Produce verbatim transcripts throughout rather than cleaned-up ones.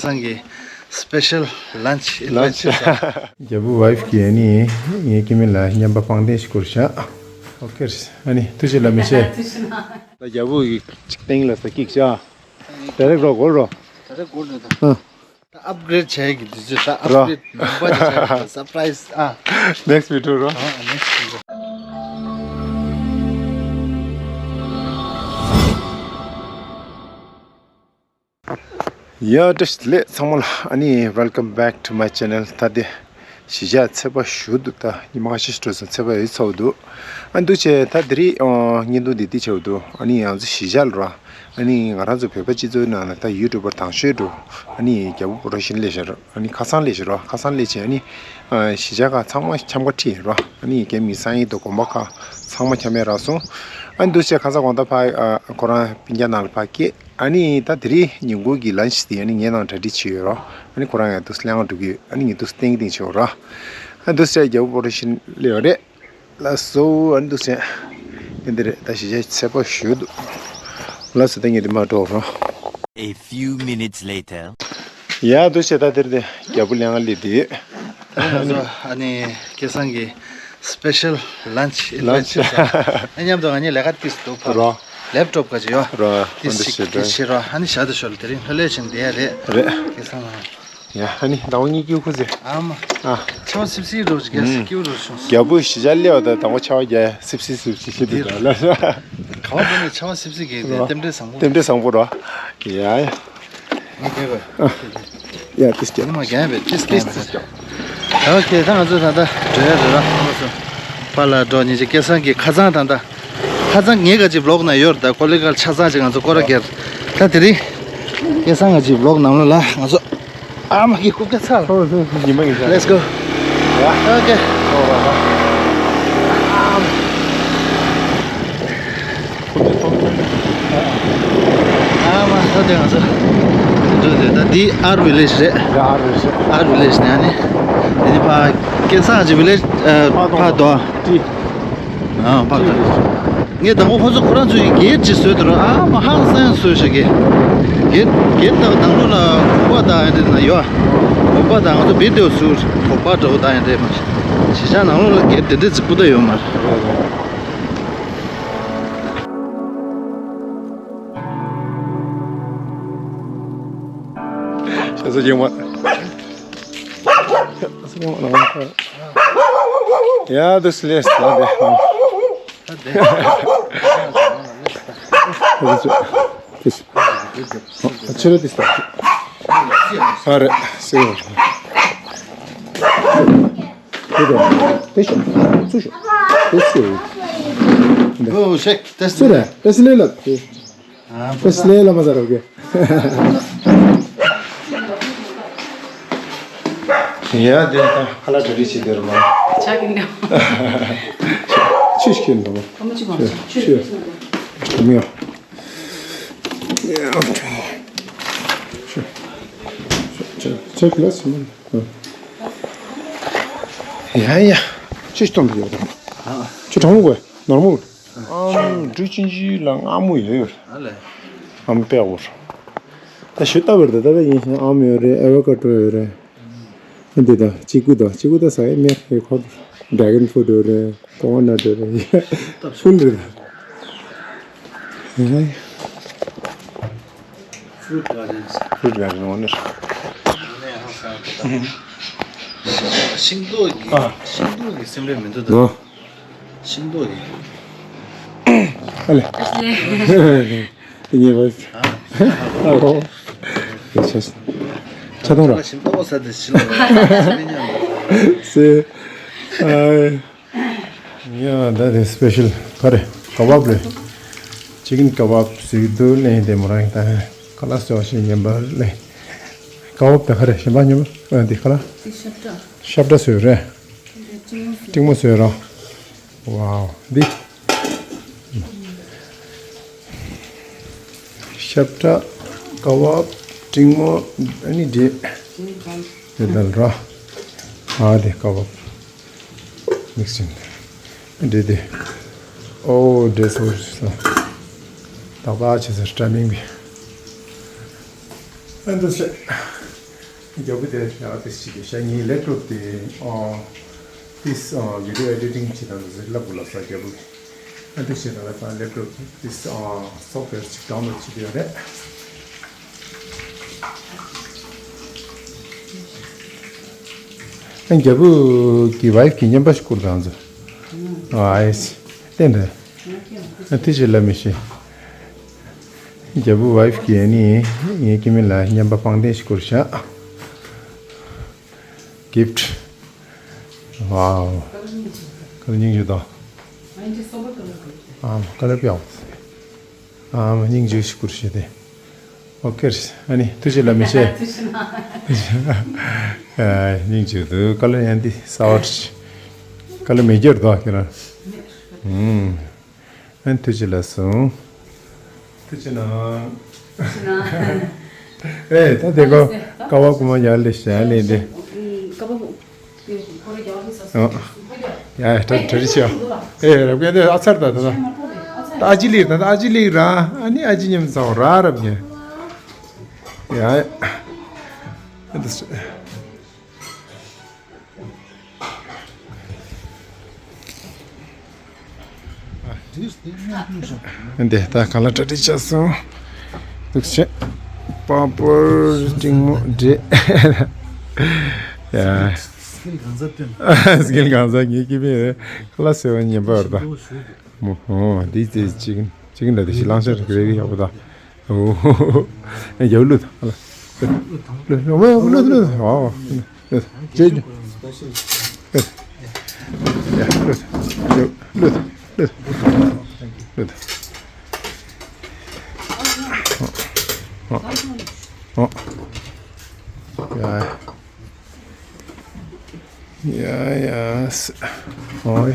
ཚང་གི་special lunch invite་བྱས་སོང་། རྒྱལ་པོ་wife་གིས་ཨ་ནི་ངའི་སྐྱེ་དམན་ལ་བརྙན་པ་པང་གདན་ཞིག་བསྐུར་བཞག་ཨོ་ཁེ་རེད། ཨ་ནི་ཐུགས་རྗེ་ཆེ་ལབ་མི་བྱེད། ད་རྒྱལ་པོ་གི་སྟེང་ལ་ས་ཀིག་བྱ། direct་རོགས་གོ་རོ། direct་གོ་རོ་ད། ཨ། ད་upgrade་བྱས་ཀྱི་དུས་ཚོད་ད་རོ། upgrade་མང་པ་ཅིག་བྱས་ཀྱི་surprise་ཨ། next video་རོ། ཨ་next video། ཡ་བཀྲ་ཤིས་བདེ་ལེགས་ཚང་མ་ལ། ཨ་ནི་welcome back to my channel། ད་དེ་གཞིས་ཆགས་ཚེས་པ་བཞི་འདུག་ད་ཉི་མ་ཁ་ཤས་ཤིག་འགྲོ་སོང་། ཚེས་པ་ཡོལ་ཚར་འདུག་ཨ་འདུག་བྱས་ད་དེ་རིང་ཨ་བརྙན་ཐུང་འདི་འདི་བྱས་འདུག་ཨ་ནི་ང་ཚོ་གཞིས་ཆགས་ལ་ར། ཨ་ནི་ང་རང་ཚོ་བོད་པ་སྤྱི་ཚོགས་ནང་ལ་ད་ཡུ་ཊུབ་པར་དང་ཤོས་འགྲོ། ཨ་ནི་རྒྱལ་པོ་པོ་རོ་ཤིན་སླེབས་ཤག་ར། ཨ་ནི་ཁ་སང་སླེབས་ཤག་ར། ཁ་སང་སླེབས་བྱས་ཨ་ནི་ཨ་གཞིས་ཆགས་ཁག་ཚང་མ་འཁྱམ་ག་ཁྲིད་ཡིན་ར། ཨ་ནི་རྒྱ་མི་སང་ཡིན་དུ་དགོན་པ་ཁག་ཚང་མ་འཁྱམ་ཡས་རག་སོང་། ཨ་ནི་འདུག་བྱས་ཁ་སང་དགོང་དག་ཕ་ཨ་ཁོ་རང་སྤུན་ཀྱག་ནང་ལ་ཕ་སྐད། ཨ་ནི་ད་དེ་རིང་ཉིན་གུང་གི་lunch་དེ་ཨ་ནི་ངའི་ནང་གྲ་སྒྲིག་བྱས་ཡོད་ར། ཨ་ནི་ཁོ་རང་ཡང་འདུག་སེ་གླེང་བ་འགྲོ་གི་ཡོད། ཨ་ནི་ངས་འདུག་སེ་ཏིང་ཏིང་བྱས་ཡོད་ར། ཨ་འདུག་སེ་རྒྱལ་པོ་པོ་རོ་ཤིན་སླེབས་ཡོད་རེད། ལགས་སོ། ཨ་ནི་འདུག་སེ་ཡིན་དེ་རེད། ད་གཞིས་ཆགས་ཚེས་པ་བཞི་འདུག་ལགས་སོ། ད་ངས་འདི་མར་འགྲོ་རོགས། A few minutes later. ཡ་འདུག་སེ་ད་དེར་དེ་རྒྱལ་པོ་གླེང་བ་སླེབས་དེ། ང་ཚོ་ཨ་ནི་སྐལ་བཟང་གི་special lunch invite་བྱས་སོང་། ཨ་མཉམ་དུ་ང་གཉིས་ལས་ཀ་ཏིས་འདུག་ཕ་རོ། laptop་ག་ཅིག་ཡོད། རོ། ཏིས་ཅིག་ཏིས་བྱེད་རོགས། ཨ་ནི་ཞག་དེ་ཞོར་དེ་རིང་ལྷོད་ལྷོད་བྱས་ནས་བསྡད་ཡ་རེད། རེད། སྐལ་བཟང་ལགས། ཡ་ཨ་ནི་ཟླ་བ་གཉིས་ཀྱི་ཁུ་ཚེ། ཨ་མ། ཨ། ཆར་པ་སིབ་སིབ་འགྲོ་ཅིག་རྒྱ་སེ་སྐྱིད་པོ་འགྲོ་བྱུང་། རྒྱལ་པོ་གཞིས་ཆགས་སླེབས་པ་དང་ཟླ་བ་ཆར་པ་རྒྱག་སིབ་སིབ་སིབ་སིབ་ཤི་འདུག་ད་ལ། ག་བ་འགྲོ་ནས་ཆར་པ་སིབ་སིབ་གི་རྟེན་འབྲེལ་བཟང་པོ། རྟེན་འབྲེལ་བཟང་པོ་རོ། ཡ་ཡ། ངས་གས་པ། ཡ་ཏིས་ཀྱང་། ཨ་མ་རྒྱག་པས་ཏིས་རྒྱག་པས། ཨོ་ཁེ། ད་ང་ཚོ་ད་ལྟ་འགྲོ་ཡ་རེད་ར། ང་ཚོ་ཕར་ལ་འགྲོ་ཉིན་ཅིག་སྐལ་བཟང་གི་ཁ་སང་ད་ལྟ། ཁ་སང་ངས་ག་ཅིག་vlog་ནང་ཡོད་རེད། ད་ཀོ་ལི་གལ་ཆ་ཚང་ཅིག་ང་ཚོ་སྐོར་ར་བརྒྱབ། ད་དེ་རིང་སྐལ་བཟང་ག་ཅིག་vlog་ནང་ལོགས་ལ་ང་ཚོ། ཨ་མ་གི་རྐུབ་བཀྱག་ཚར། ཉི་མ་ཡིན་ས། Let's go. ཡ། ཨོ་ཁེ། ཨ་མ་ད་དེ་ང་ཚོ་འགྲོ་དེ། ད་འདི་ཨར་ཝི་ལེཇ་རེད། ཡ་ཨར་ཝི་ལེཇ་རེད། ཨར་ཝི་ལེཇ་ནས་ཨ་ནི་དེ་ནི་ཕ་སྐལ་བཟང་ག་ཅིག་ཝི་ལེཇ་ཕ་དོ། ཨ་ཕ་དོ། ངས་དང་པོ་ཁོ་ཚོ་ཁོ་རང་ཚོའི་གེ་ཊི་ཅིག་བཟོས་འདུག་ར། ཨ་མ་ཧང་སང་བཟོས་ཤག་གེ་ཊི་གེ་ཊི་དང་ནང་ལོགས་ལ་གོམ་པ་དང་ཨེ་འདྲ་ན་ཡོད། གོམ་པ་དང་ང་ཚོ་བེད་དེ་བཟོས་གོམ་པ་འདྲ་བོ་དང་ཨེ་འདྲ་མ་གཞིས་ཆགས་ནང་ལོགས་ལ་གེ་ཊི་དེ་འདྲ་རྫིག་པོ་ད་ཡོད་མ་རེད། ཤ་ཚ་ཅན་མ། ཤ་ཚ་ཅན་མ་ནང་། ཡ་འདུག་སེ་ལས་ལ་དེ། ཕྱི་རོལ་དེ་ལྟ། ཨ་རེད་སེ། དེ་དེ་དེ་ཤོག་དེ་སེ། ཨོ་ཤེག་དེ་སུ་རེད། དེ་སེ་ལས་ལ་དེ། ཨ་སླེ་ལ་མ་ཟ་རོགས་གེ། ཡ་དེ་ད་ཁ་ལག་གྲ་སྒྲིག་བྱེད་དེ་རུ་མ། ཆ་གི་འདྲ། ཆུ་ཞིག་ཁྱེར་འདུག་མ། ཁ་མ་ཆུ་མ་ཆུ་ཆུ་ཆུ་ཆུ་མི་ཡོང་། ཆ་གི་ལ་སི་མ། ཡ་ཡ། ཆུ་ཞིག་གཏོང་གི་ཡོད་རེད། ཆུ་གྲང་མོ་དགོས་ནོར་མོ། ཨམ་འབྲུ་ཆུང་ཆུང་ལ་མངར་མོ་ཡོད་ཡོད། ཨ་ལས། ཨམ་དཔེ་ཡག་པོ་རེད། ད་ཞུ་ལྟ་བུར་ད་ལྟ་བས་ཡིན་ཞིང་ཨམ་ཡོད་རེད། ཨེ་ཝ་ཀ་ཏྲོ་ཡོད་རེད། ཨ་འདི་ད་ཅི་ཀུ་ད་ཅི་ཀུ་ད་ཟ་ཡས་མེད་རེད། ཁོ་ཌ་རེ་གོན་ཕུ་རུཊ་ཡོད་རེད། ཀོ་ཀོ་ནཊ་ཡོད་རེད། ཕུལ་རེད། ཧེ། Fruit gardens. Fruit garden owner. ཤིང་ཏོག་གི་ཨ། ཤིང་ཏོག་གི་སེམས་ཁྲལ་མི་འདུག་ད། ནོ། ཤིང་ཏོག་གི། ཨ་ལེ། ཨ་ལེ། ངེས་པ། ཨ་ལོ། ཆ་ཆ་ཐོང་ར། ཤིང་ཏོག་ཟ་དེ་ཤི་ལ་ར། སེ། ཨ། ཡ་ད་དེ་སི་པེ་ཤལ་ག་རེ་ཀ་བབ་རེད། ཅི་ཀིན་ཀ་བབ་ཟེར་གྱི་འདུག་ལེན་དེ་མོ་རང་ད་ཁ་ལག་ཟ་བ་ཞིག་ཉན་པ་ལེན། ཀ་བབ་ད་ག་རེ་གཞན་པ་ཉོ་མ་འདི་ཁ་ལག་ཤབ་ཏྲ། ཤབ་ཏྲ་ཟེར་རེད། ཏིང་མོ་ཟེར་རོ། ཝའོ་འདི། ཤབ་ཏྲ་ཀ་བབ་ཏིང་མོ་ཨ་ནི་འདི། འདི་དལ་རོ། ཨ་དེ་ཀ་བབ། མིག་སིང་། འདི་དེ། ཨོ་འདྲེ་སོ། ཏག་ཏག་བྱེད་ཟེར་ཊའི་མིང་བི། ཨ་འདི་ཟེར། རྒྱལ་པོ་དེ་ཡང་དེ་ཞིག་གི་ཤ་ཉེའི་ལེབ་ཊོབ་དེ་ཨ་ཏིས་ཨ་བི་ཌི་ཡོ་ཨེ་ཌི་ཊིང་བྱེད་སྟངས་དེ་ཚོ་བསླབ་དགོས་ལབ་ས། རྒྱལ་པོ་གིས་ཨ་དེ་བྱེད་སྟངས་ལ་ད་ལེབ་ཊོབ་ཏིས་ཨ་སོབ་ཝེར་ཅིག་ཌའོན་ལོཌ་བྱེད་ཀྱི་ཡོད་རེད། ཨ་རྒྱལ་པོ་གི་ཝའིཕ་གི་རྔན་པ་ཞིག་བསྐུར་དང་ཚོ། ཨ་ཨེ་སི་བསྟན་འདྲ། ཨ་དེ་བྱེད་ལ་མི་ཤེས། རྒྱལ་པོ་ཝའིཕ་གིས་ཨ་ནི་ངའི་སྐྱེ་དམན་ལ་རྔན་པ་པང་གདན་ཞིག་བསྐུར་བཞག་གིཕྚ། ཝའོ། ཀ་ལར་སྙིང་རྗེ་དང་། ཨ་ཀ་ལར་པི་ཡག་པོ། ཨ་མ་སྙིང་རྗེ་ཞིག་བསྐུར་བཞག་སྟེ། ཨོ་ཁེ་རེད། ཨ་ནི་ཐུགས་རྗེ་ལ་མི་ཆེ། ཨ་སྙིང་རྗེ་འདུག་ཀ་ལར་ཡང་འདི་གསར་པ་རེད། ཀ་ལར་མེད་རྒྱུ་རེད་དོ་ཁྱེད་རང་། ཨུམ། ཨན་ཐུགས་རྗེ་ལ་སོང་། ཐུགས་རྗེ་གནང་། ཨེ་ད་དེ་གོ་ཀ་བ་ཀུ་མ་ཡར་ལས་ཞལ་ལས་འདི། ཡ་ད་གྲ་རི་ཤ་ཨེ་རབ་གན་དེ་ཨ་ཚར་ད་ད་ད་ཨ་ཅི་ལིར་ད་ད་ཨ་ཅི་ལིར་ར། ཨ་ནི་ཨ་ཅི་མཉམ་ཚང་ར་རབ་གན། ཡ། འདི་ད་ག་ལ་གྲ་སྒྲིག་བྱས་སོང་། འདུག་བྱས། པ་ཕོར་འབྲིང་མོ་འདྲེ། ཡ། སྐྱིད་གང་ཟག་སྟོན། སྐྱིད་གང་ཟག་ངའི་སྐྱིད་པའི་ཁ་ལག་ཟེར་བ་ཉན་པ་བར་ད། མོ་ཧོ་འདི་ཚེ་གཅིག་གཅིག་འདྲ་དེ་ཤི་ལང་ཤར་གི་རེ་གི་ཡག་པོ་ད། ཨོ། ཡ་ལུད། ལུད་ལུད་ལུད། ཨོ་ལུད་ལུད། ཨོ་ལུད། ཇེ་ཇེ། ལུད། ཡ་ལུད། ལུད་ལུད། ལུད། ཨོ། ཨོ། ཡ། ཡ་ཡ། ཨོ་ཡ།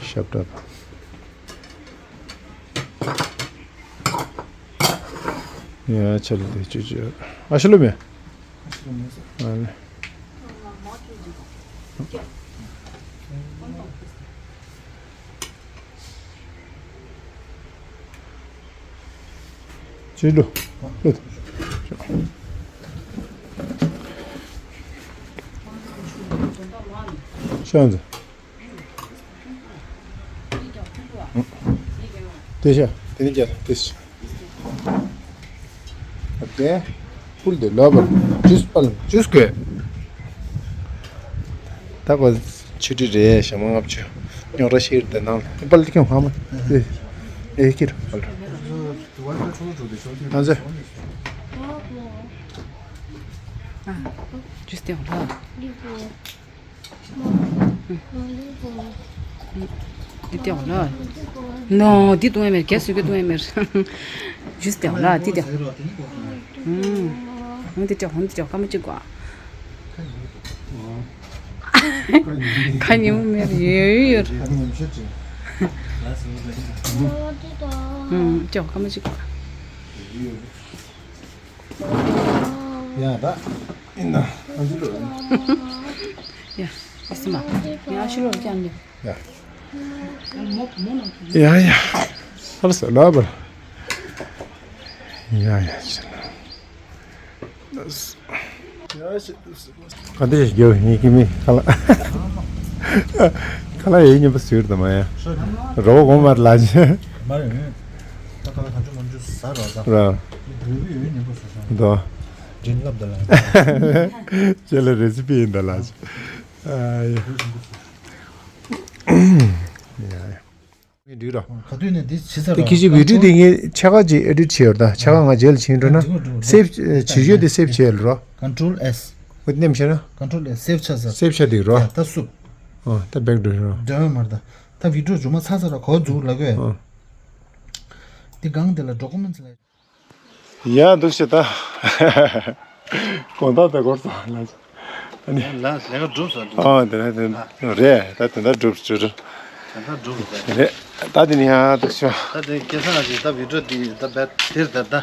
ཞབས་བྲག་དང་། ཡ་ཆ་ལ་དེ་ཅི་ཅི་ཨ་ཤི་ལོ་མེ། ཨ་ནི། ཅི་ལོ། ལོ། ཤང་ཛི། དེ་ཤ། དེ་ནི་རྒྱ་དེ་ཤ། ཨ་དེ། ཕུལ་དེ་ལོ་བར། ཇུས་པལ་ཇུས་དགོས། ད་གོ་ཆུ་དྲི་རེད་ཞྭ་མོ་ལྔ་བཅུ། རྙོག་དྲ་ཤེས་རེད་ནང་ལ་པལ་དེ་ཁྱོད་ཧ་མ། ཨེ་ཨེ་ཁྱེར་པལ། ང་ཚོ། ཇུས་དེ་ཧོ་ལ། འདི་སྟེང་ལ། ནོ། འདི་བཏུང་ཡ་མེད། གས་སུ་གི་བཏུང་ཡ་མེད། ཇུས་སྟེང་ལ། འདི་སྟེང་། ཨུམ། འདི་སྟེང་། འདི་སྟེང་སྐར་མ་གཅིག་གོ། ཁ་ཉིན་མོ་མེད། ཡོད་ཡོད། ཨུམ། སྟེང་སྐར་མ་གཅིག་གོ། ཡ་ད། ཨིན་ན། ཨ་འདི་ལོ། ཡ། ཨི་སི་མ། ཡ་ཤི་ལོ་ཀྱང་ནི། ཡ། ཡ་ཡ། ཧ་ལ་ས་ལ་བར། ཡ་ཡ་ཤི་ལ། ཡ་ཤི། ག་འདྲ་ཞིག་རྒྱབ་ཡིན་གི་མི་ཁ་ལག་ཁ་ལག་ཡིན་ཉན་པ་ཟུར་དུ་མ་ཡ། རོ་གོང་མར་ལ་ཅི། མ་རེད། ད་ཁ་ལག་གང་བྱུང་མང་བྱུང་ཟ་རོགས་ད། ར། འདོད་པའི་ཡོད་ཉན་པ་ཟ་ས། འདོད། རྒྱན་ལབ་ད་ལ། ཅེ་ལ་རེ་སི་པི་ཡིན་ད་ལ་ཅི། ཨ་ཡ། ཡ་ཡ། མི་འགྲིག་ར། ག་དུས་ནས་འདི་ཕྱི་ཚར་དེ་ར། ཁྱི་ཅི་བི་ཌིའོ་དེ་ངས་ཆ་ག་ཅིག་ཨེ་ཌིཊ་བྱས་ཡོད་ད། ཆ་ག་ང་རྗེས་ལ་ཕྱིན་འགྲོ་ན། འགྲིག་འགྲིག་སེབ་བྱེད་ཡོད་དེ་སེབ་བྱས་ལ་རོ། Control S། འོ་དེ་ནེམ་བྱས་ན། Control S སེབ་ཆ་ཚར། སེབ་ཆ་དེ་རོ། ཡ་ད་སུབ། ཨོ་ད་བེག་འགྲོ་རོ། འགྲོ་མ་ར་ད། ད་བི་ཌིའོ་མཇུག་མ་ཚར་ཚར་ར་གོ་འཛུགས་ལ་གོ། ཨོ། འདི་སྒང་དེ་ལ་ཌོ་ཀུ་མེན་ཊི་ལ། ཡ་འདུག་ཤེ་ད། དགོང་དག་ད་འགོར་སོང་ལ། ཨ་ནི། ལ་ལས་ཀ་གྲུབ་སོང་འདུག་ཨ་དེ་ལ་དེ་རེད་ད་དེ་འདྲ་གྲུབ་གྲུབ། དེ་འདྲ་གྲུབ་རེད། རེད་ད་དེ་ནི་ཡ་འདུག་ཤེ། ད་དེ་སྐལ་བཟང་ཞིག་ད་བི་ཌིའོ་འདི་ད་བེད་དེར་ད་ད།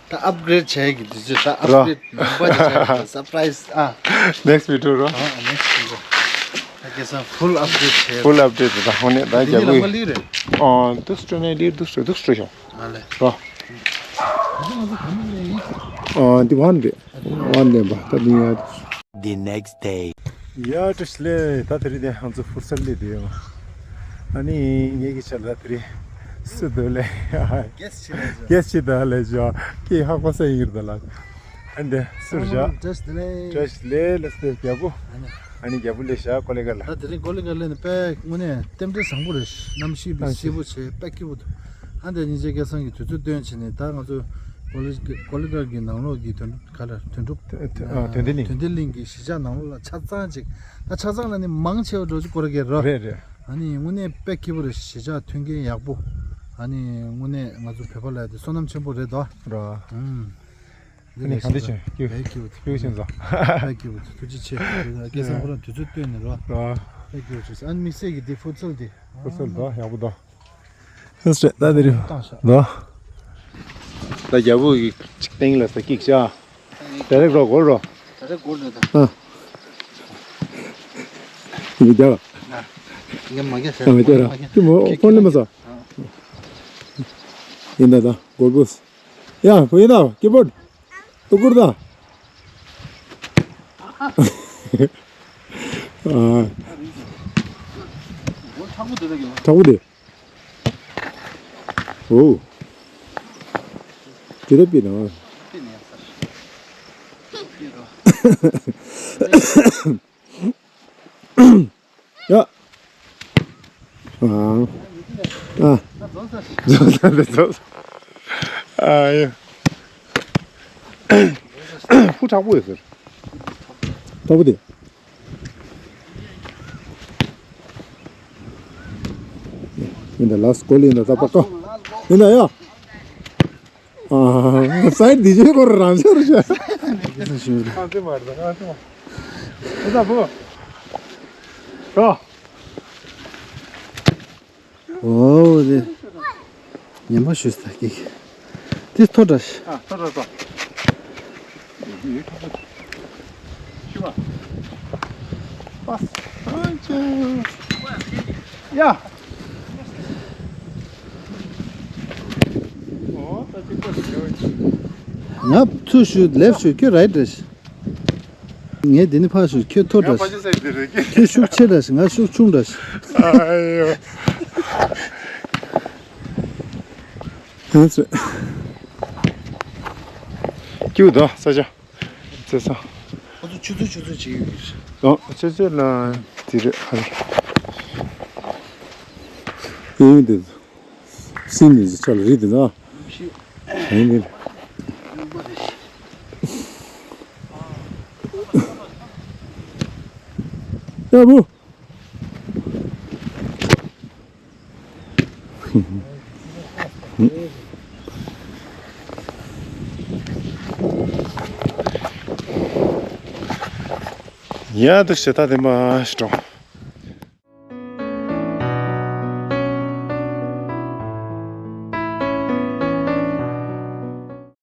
ད་ཨབ་གྷི་རེད་བྱས་ཀྱི་དུས་ཚོད་ད་རོ། ཨབ་གྷི་རེད་མང་པོ་ཅིག་བྱས་ཀྱི་སར་པ་རའི་ཛི་ཨ། ནེག་སི་ཊི་བི་ཌི་ཡོ་རོ། ཨ་ནེག་སི་ཊི་བི་ཌི་ཡོ། ད་ཁ་སང་ཕུལ་ཨབ་གྷི་རེད་བྱས། ཕུལ་ཨབ་གྷི་རེད་ད་ཧོ་ནས་ད་འདི་རྒྱ་ཉིད་ལ་མ་བུ་ལི་རེད། ཨ་དུ་སྤྲོ་ནས་འདི་དུ་སྤྲོ་དུ་སྤྲོ་ཤོག་མ་ལས། རོ། ཨ་འདི་ང་ཚོ་ག་མི་རེད་ཡིན། ཨ་འདི་ཝན་རེད། ཝན་ལེན་པ་ད་འདི་ཡ། The next day. ཡ་བཀྲ་ཤིས་བདེ་ལེགས། ད་དེ་རིང་དེ་ང་ཚོ་ཕུར་སལ་ལས་དེ་ཡོང་། ཨ་ནི་ངེད་ཀྱི་ཆ་ལ་དེ་རིང་སུ་འདུག་ལས། གེ་སི་ཊི་ཆེ་ལས་བྱོས། གེ་སི་ཊི་ཆེ་ད་ལས་བྱོས། ཀི་ཧ་གོ་ས་ཡིན་རེད་ལ། ཨ་འདི་སུར་བཞག་བཀྲ་ཤིས་བདེ་ལེགས། བཀྲ་ཤིས་བདེ་ལེགས་ལ་སྟེ་རྒྱལ་པོ། ཨ་ནི་རྒྱལ་པོ་ལས་བཞག་ཀོ་ལེ་ག་ལ། ད་དེ་རིང་ཀོ་ལེ་ག་ལ་ནི་དཔེ་དངོས་གནས་རྟེན་འབྲེལ་བཟང་པོ་རེད། གནམ་གཤིས་དཔེ་བསིལ་པོ་བྱས་དཔེ་སྐྱིད་པོ་འདུག་ཨ་འདི་སྙིང་རྗེ་སྐལ་བཟང་གིས་དུས་ཚོད་བཏོན་བྱས་ནས་ད་ང་ཚོ་ཀོ་ལེ་ཀོ་ལེ་ག་གི་ནང་ལོགས་ཀྱི་དོན་ག་ལ་དོན་གྲུབ། དོན་དོན་ལྡན་གླིང་། དོན་ལྡན་གླིང་གི་གཞིས་ཆགས་ནང་ལོགས་ལ་ཆ་ཚང་ཅིག་ད་ཆ་ཚང་ལ་ནི་མང་ཆེ་བ་འགྲོ་ཅིག་ཀོ་ལེ་ག་རེད། རེད་རེད། ཨ་ནི་དངོས་གནས་དཔེ་སྐྱིད་པོ་རེད། གཞིས་ཆགས་མཐུན་རྐྱེན་ཡག་པོ། ཨ་ནི་དངོས་གནས་ང་ཚོ་བོད་པ་ལ་དེ་བསོད་ནམས་ཆེན་པོ་རེད་དོ། རོ། ཨུམ། ཨ་ནི་གང་འདྲ་བྱུང་སྐྱིད། དཔེ་སྐྱིད་པོ་འདུག་སྐྱིད་པོ་བྱུང་ཙང་། དཔེ་སྐྱིད་པོ་འདུག་ཐུགས་རྗེ་ཆེ། སྐལ་བཟང་ཁོ་རང་དུས་ཚོད་བཏོན་ནས་རོ། རོ། དཔེ་སྐྱིད་པོ་བྱུང་ཨ་ནི་དམིགས་བསལ་གྱི་དེ་ཕུར་སལ་དེ། ཕུར་སལ་དོ་ཡག་པོ་དོ། ཨ་སྲས་ད་དེ་རིང་བཏང་ཤག་དོ། ད་རྒྱལ་པོ་གི་ཅིག་སྟེང་ལ་ས་ཀིག་བྱ། ད་རེག་རོགས་སྒོར་རོ། ད་རེག་སྒོར་ནས་ད། ཨ། ཡིན་རྒྱ་ལ། ཡིན་མ་རྒྱ་ཟེར། ཨ་མ་རྒྱ་ར། ཀི་མོ་ཕོན་ལེན་མ་ཟ། ཡིན་ད་ད་སྒོར་བུས། ཡ་བུ་ཡིན་ད་ཀི་བོརྡ། ཏུ་ཀུར་ད། ཨ། དྲག་པོ་དེ། ཨོ། ཇི་ལྟར་པི་ན། ཡ། ཨ། ཨ། རྫོགས་ས་རེད་རྫོགས་ས། ཨ་ཡ། ཕུ་དྲག་པོ་ཡོད་ཟེར། དྲག་པོ་དེ། ཡིན་ད་ལ་སི་ཀོ་ལི་ཡིན་ད་ད་པ་ཀ། ཡིན་ད་ཡ། ཨ། སའིཌ་འདི་ཆོའི་སྐོར་རང་ཤར་བྱ། ཨ་ཙི་མ་རེད་ཨ་ཙི་མ། ཨ་ཙི་བུ། རོ། ཨོ་དེ། ཉན་པ་ཞུས་ད་ཀིག་དེ་ཐོ་འདྲ་ཞིག་ཨ་ཐོ་འདྲ་ཐོ། ཤི་བ། པ། ཨ་ཅེ། ཡ། ཨོ་ད་ཅིག་པ་ཞིག་ཡོད། ང་ཚུར་ཞུ་ལེབ་ཞུ་ཁྱོད་རའིཊ་རེད། ངས་འདི་ནི་ཕར་ཞུ་ཁྱོད་མཐོ་འདྲ་ཞིག་ཁྱོད་ཤུགས་ཆེ་འདྲ་ཞིག་ང་ཤུགས་ཆུང་འདྲ་ཞིག་ཨ་ཡོ། ཨ་ཙི། སྐྱིད་དོ་ས་ཆ། ཙེ་ས། ཁོ་ཚོ་ཆུ་ཚོད་ཆུ་ཚོད་བྱེད་ཡོད་ཀྱི་རེད། ཨོ་ཆུ་ཚོད་ལ་དེ་རེད་ཧ་རེད། ཨེ་ཡོད་འདི། སྲིན་ནི་ཆ་ལ་རིགས་དེ་ན། ཡིན་ནི། ཡ་བུ། ཡ་དུ་ཞེ་ད་དེ་མ་ཤི་གྲོང་།